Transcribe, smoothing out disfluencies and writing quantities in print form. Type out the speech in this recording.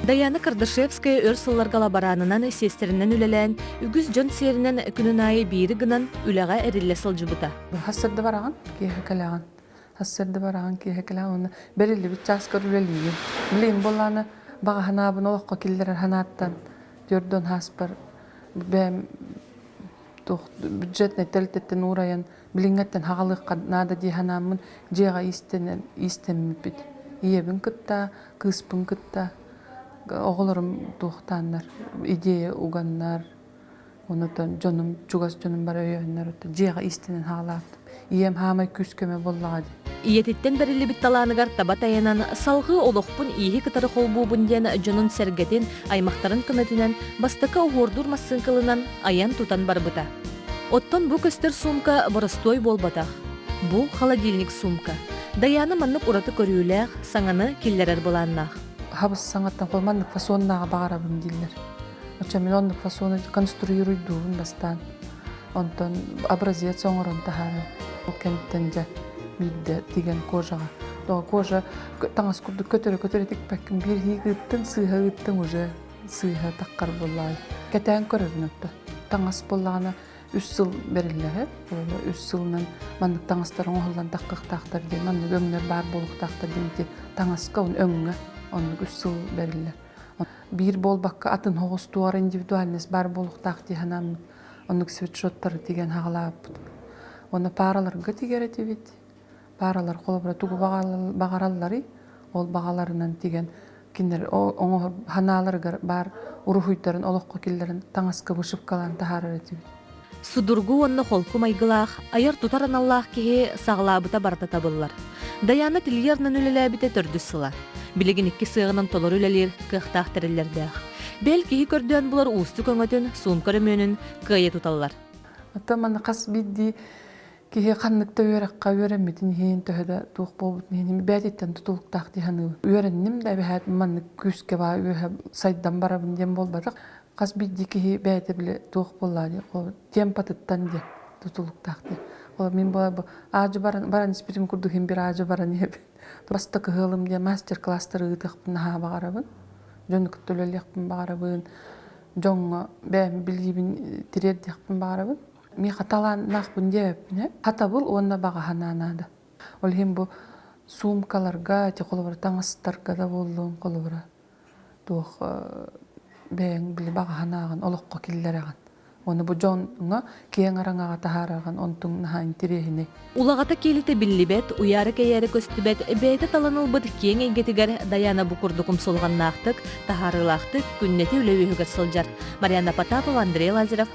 Даяна Кардашевская өр сылларга лаборанынан, сиэстэринэн үлэлээн, үгүс дьон сиэринэн күнүн аайы биири гынан үлэҕэ эриллэ сылдьыбыта. Хассырда бараҕын, киэһэ кэлэҕин. Хассырда бараҕын, киэһэ кэлэҕин уонна бэриллибит чааскар үлэлиигин. Билигин буоллаҕына баҕа санаабын олоххо киллэрэр санааттан түөрдүөн хааспар бэйэм туох бюджетнай тэрилтэттэн уурайан билиҥҥэттэн хаҕалыахха наада дии санааммын дьиэҕэ иистэнэн иистэммиппит. Ийэбин кытта, кыыспын кытта оҕолорум туохтааннар идея уганнар, онутан дьонум чугас дьонум бары өйөөннөр дьиэҕэ иистэнэн хаалаабытым. Ийэм хаамай күүс-көмө буоллаҕа дии. Ийэтиттэн бэриллибит талааныгар таба тайанан, салҕыы олохпун ииһи кытары холбуубун диэн дьонун-сэргэтин, аймахтарын көмөтүнэн бастакы оһуордуур массыыҥкалынан айан-тутан барбыта. Оттон бу көстөр суумка боростуой буолбатах. Бу холодильник суумка. Дайаана маннык ураты көрүүлээх, саҥаны киллэрэр былааннаах. Хабыс саҥаттан хол маннык фасоннааҕы баҕарабын дииллэр. Оччо мин оннук фасону конструируйдуубун бастаан. Онтон образец оҥорон таһааран. Ол кэнниттэн дьэ биирдэ тигэн кожаҕа. Тоҕо кожа таҥас курдук көтөрө-көтөрө тикпэккин биир иһиик ыыттыҥ, сыыһа ыыттыҥ уже сыыһа таххар буоллаҕай. Кэтээн көрөбүн отто. Таҥас буоллаҕына үс сыл бэриллэһэр. Үс сылынан маннык таҥастар оҥоһуллан таххыахтаахтар диэн, маннык өҥнөр баар буолуохтаахтар диэн ити таҥаска өҥҥө оннук үс сыл бэриллэр. Биир буолбакка атын соҕус туора индивидуальность баар буолуохтаах дии санааммыт оннук свитшоттары тигэн хаҕалаабыппыт. Уонна паараларга тигэр этибит. Пааралар холобура тугу баҕаралларый, ол баҕаларынан тигэн кинилэр оҥоһор ханааларыгар баар уруһуйдарын олоххо киллэрэн таҥаска вышивкалаан таһаарар этибит. Судургу уонна холку майгылаах, айар-тутар аналлаах киһи саҕалаабыта барыта табыллар. Дайаана Тильернан үлэлээбитэ төрдүс сыла. Билигин икки сыаҕынан толору үлэлиир кыахтаах тэриллэрдээх. Бэл киһи көрдөөн булар уустук өҥөтүн, суумка өрөмүөнүн кыайа туталлар. Оттон манна хас биирдии киһи ханнык да үөрэххэ үөрэммитин иһин, төһө да туох буолбутун иһин бэйэтиттэн тутулуктаах дии саныыбын. Үөрэнним да эбэһээт маннык күүскэ баа үөһэ сайдан барабын диэн буолбатах. Хас биирдии киһи бэйэтэ били туох буоллаа диye темпатыттан диэн тутулуктаах диye. Ол мин бу аадьы баран баран испитим курдук иһин бир аадьы баран иһэбин. Бастакы ыһыалым диэн мастер-класстары ыытыахпын наһаа баҕарабын. Дьону кытта үлэлиэхпин баҕарабын. Дьоҥҥо бэйэм билиибин тириэрдиэхпин баҕарабын. Миэхэ талааннаахпын диэбэппин ээ. Хатабыл уонна баҕа санаа наада. Ол иһин бу суумкаларга, ити холобура таҥастарга да буоллун, холобура туох бэйэҥ били баҕа санааҕын олоххо киллэрэҕин. Уонна бу дьоҥҥо киэҥ араҥаҕа таһаараҕын, онтуҥ наһаа интэриэһинэй. Улаҕата киэлитэ биллибэт, уйаара-кэйээрэ көстүбэт, бэйэтэ талан ылбыт киэҥ эйгэтигэр Дайаана бу курдук умсулҕаннаахтык, таһаарыылаахтык күннэтэ үлэ үөһүгэр сылдьар. Марианна Потапова, Андрей Лазарев,